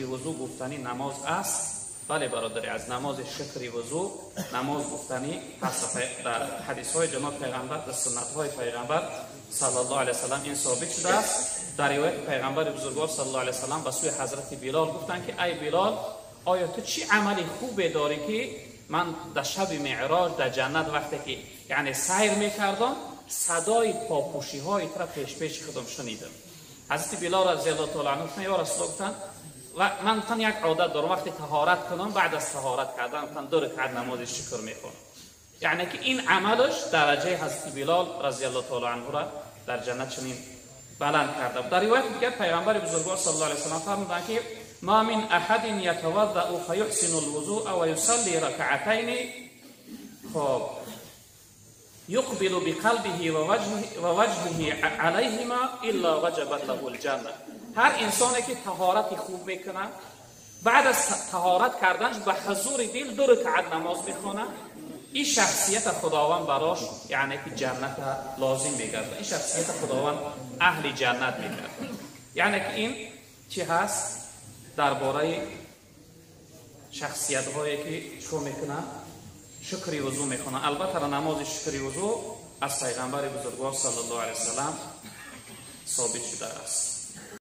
вузӯ гуфтани намоз аст. Бале, бародари, аз намози шукри вузӯ намоз гуфтанӣ ҳаст. Дар ҳадисҳои ҷаноб пайғамбар, дар суннатҳои пайғамбар саллаллоҳу алайҳи васаллам ин собит шудааст. Дар ривояти пайғамбари бузургвор саллаллоҳу алайҳи васаллам ба сӯи ҳазрати Билол гуфтанд, ки ай Билол, оё ту чӣ амали хубе дорӣ, ки ман дар шаби меъроҷ дар ҷаннат вақте ки яъне сайр мекардам, садои попӯшиҳои тура пешпеши худам шунидам? Ҳазрати Билол разияллоҳу таала анҳу гуфтанд: ё Расулуллоҳ, гуфтанд, ва ман, гуфтанд, як одат дорам, вақте таҳорат кунам, баъд аз таҳорат кардан, гуфтанд, ду ракъат намози шукр мехонам. Яъне ки ин амалаш дараҷаи ҳазрати Билол разияллоҳу таала анҳура дар ҷаннат чунин баланд карда. Дар ривояти дигар пайғамбари бузургвор саллаллоҳу алайҳи васаллам фармуданд, ки ма мин аҳадин ятаваддау фаюҳсину лвузуа ва юсалли ракъатайни, хоб, юқбилу биқалбиҳи ва ваҷҳиҳи алайҳима илла ваҷабат лаҳу лҷанна. Ҳар инсоне ки таҳорати хуб мекунад, баъд аз таҳорат карданаш ба ҳузури дил ду ракъат намоз мехонад, ин шахсията Худованд барош, яъне ки, ҷанната лозим мегардад, ин шахсията Худованд аҳли ҷаннат мегардад. Яъне ки ин чӣ ҳаст? Дар бораи шахсиятҳое ки чикор мекунанд? Шукри вузӯ мехонанд. Албатта, намози шукри вузӯ аз пайғамбари бузургвор саллаллоҳу алайҳи васаллам собит шудааст.